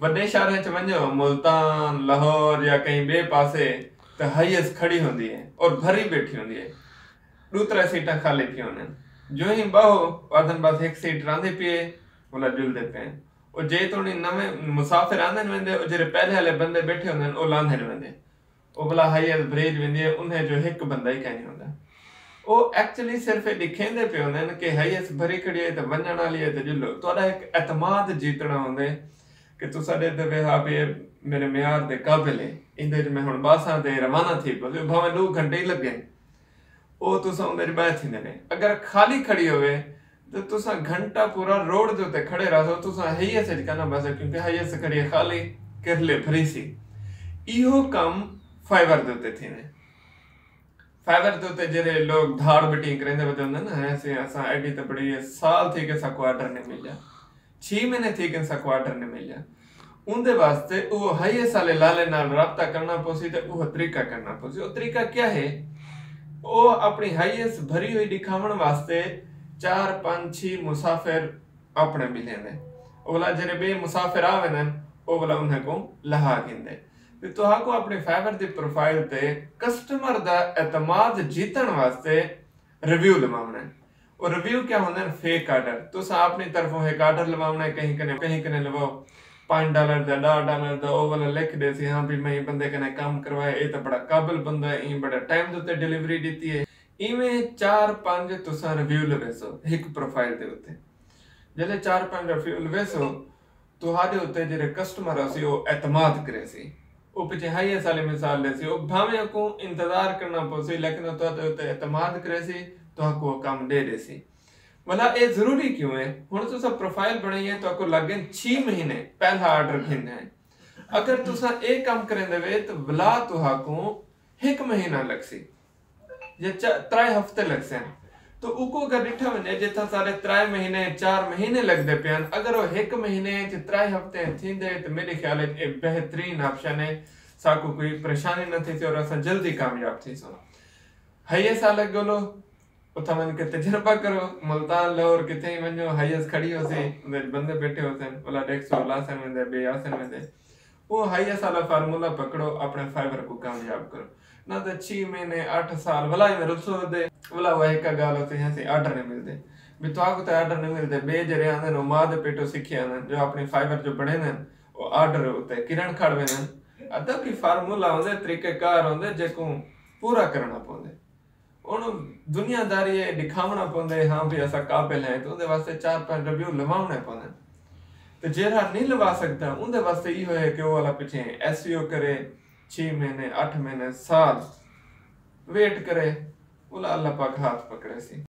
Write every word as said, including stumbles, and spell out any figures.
وݙے شہراں اچ ونڄو، ملتان، لاہور یا کہیں ٻئے پاسے، تاں ہائیس کھڑی ہوندی ہے اور بھری ٻیٹھی ہوندی ہے۔ ݙو ترے سیٹاں خالی تھیاں ہوندین۔ جو ہی ٻہو، آہدن بس ہک سیٹ راہندی پئی ہے، ولا جلدے پئے ہن۔ او جے توڑیں نویں مسافر آندن ویندے، او جیڑھے پہلے آلے بندے ٻیٹھے ہوندن، او لاہندن ویندے۔ او ولا ہائیس بھری ویندی ہے، انہیں جو ہک بندہ ہی کائنی ہوندا۔ او ایکچولی صرف اے ݙکھیندے پئے ہوندن کہ ہائیس بھری کھڑی ہے تے ونڄݨ آلی ہے تے جلو۔ تہاݙا ہک اعتماد جیتݨا ہوندے کہ تساں ݙیہدے پئے ہا بھی اے میݙے معیار دے قابل ہے، ایندے اچ میں ہݨ ٻہساں تے روانہ تھی پوسوں، بھاویں ݙو گھنٹے ہی لڳن۔ او تساں اوندے اچ ٻہہ تھیندے نے۔ اگر خالی کھڑی ہووے، تے تساں گھنٹہ پورا روڈ دے اتے کھڑے رہسو، تساں ہائیس اچ کائنا ٻہسو، کیونکہ ہائیس کھڑی ہے خالی، کیرھلے بھریسی۔ ایہو کم فائیور دے اتے تھیندے۔ فائیور دے اتے جیڑھے لوک دھاڑ بٹیاں کریندے ودے ہوندن نا، ہیں سی اساں ایڈی تے بڑی سال تھی ڳئے ساکوں آرڈر نئیں ملیا، چھی مہینے تھی ڳئے ساکوں آرڈر نئیں ملیا۔ اوندے واسطے او ہائیس آلے لالے نال رابطہ کرݨا پوسی تے اوہو طریقہ کرݨا پوسی۔ او طریقہ کیا ہے؟ او اپݨی ہائیس بھری ہوئی ݙکھاوݨ واسطے چار پنج چھی مسافر اپݨے ملیندے۔ او ولا جیڑھے ٻئے مسافر آ ویندن، او ولا انہیں کوں لہا گھندے۔ تے تہاکوں اپݨی فائیور دی پروفائل تے کسٹمر دا اعتماد جیتݨ واسطے ریویو لواوݨا ہے۔ او ریویو کیا ہوندن؟ فیک آرڈر۔ تساں اپݨی طرفوں ہک آرڈر لواوݨا ہے، کہیں کنے، کہیں کنے لواؤ، پنج ڈالر دا، ݙاہ ڈالر دا، او ولا لکھ ݙیسی، ہاں بھی میں ایں بندے کنے کم کروائے، اے تاں بڑا قابل بندہ ہے، ایں بڑا ٹائم دے اتے ڈیلیوری ݙتی ہے۔ ایویں چار پنج تساں ریویو لویسو ہک پروفائل دے اتے۔ جیلے چار پنج ریویو لویسو، تہاݙے اتے جیڑھے کسٹمر ہوسی، او اعتماد کریسی۔ او پچھے ہائیس آلی مثال ݙیسی، او بھاویں اکوں انتظار کرݨا پوسی، لیکن او تہاݙے اتے اعتماد کریسی، تہاکوں او کم ݙے ݙیسی۔ ولا اے ضروری کیوں ہے؟ ہݨ تساں پروفائل بݨائی ہے، تہاکوں لڳ ڳئن چھی مہینے، پہلا آرڈر گھن ہے۔ اگر تساں اے کم کریندے وے، تاں ولا تہاکوں ہک مہینہ لڳسی۔ یا چا-، ترائے ہفتے لڳسن۔ تو اوکوں اگر ݙٹھا ونڄے، جتھاں سارے ترائے مہینے، چار مہینے لڳدے پئے ہن، اگر او ہک مہینے اچ ترائے ہفتے تھیندے، تے میݙے خیال اچ اے بہترین آپشن ہے، ساکوں کوئی پریشانی نہ تھیسی اور اساں جلدی کامیاب تھیسوں۔ ہائیس آلے کولو، اتھاں ونڄ کے تجربہ کرو، ملتان، لاہور، کتھے ہی ونڄو، ہائیس کھڑی ہوسی، اوندے اچ بندے ٻیٹھے ہوسن، ولا ݙیکھسو، لاسن ویندے، ٻئے آسن ویندے۔ او ہائیس آلا فارمولا پکڑو، اپݨے فائیور کوں کامیاب کرو۔ نہ تاں چھی مہینے، اٹھ سال، ولا ایویں رسو ودے، ولا او ہکا ڳالھ ہوسی، ہیں سی آرڈر نئیں ملدے۔ بھی تہاکوں تاں آرڈر نئیں ملدے، ٻئے جیڑھے آندن، او ماء دے پیٹوں سکھے آندن، جو اپݨی فائیور جو بݨیندن، او آرڈر اتے کرݨ کھڑ ویندن۔ ادب کی فارمولا ہوندے، طریقہ کار ہوندے، جیکوں پورا کرݨا پوندے۔ ہݨ دنیا داری ہے، ݙکھاوݨا پوندے، ہاں بھی اساں قابل ہیں، تے اوندے واسطے چار پنج ریویو لواوݨے پوندن۔ تے جیڑھا نئیں لوا سڳدا، اوندے واسطے ایہو ہے کہ او والا پچھے ایس ای او کرے، چھی مہینے، اٹھ مہینے، سال ویٹ کرے، اولا اللہ پاک ہاتھ پکڑیسی۔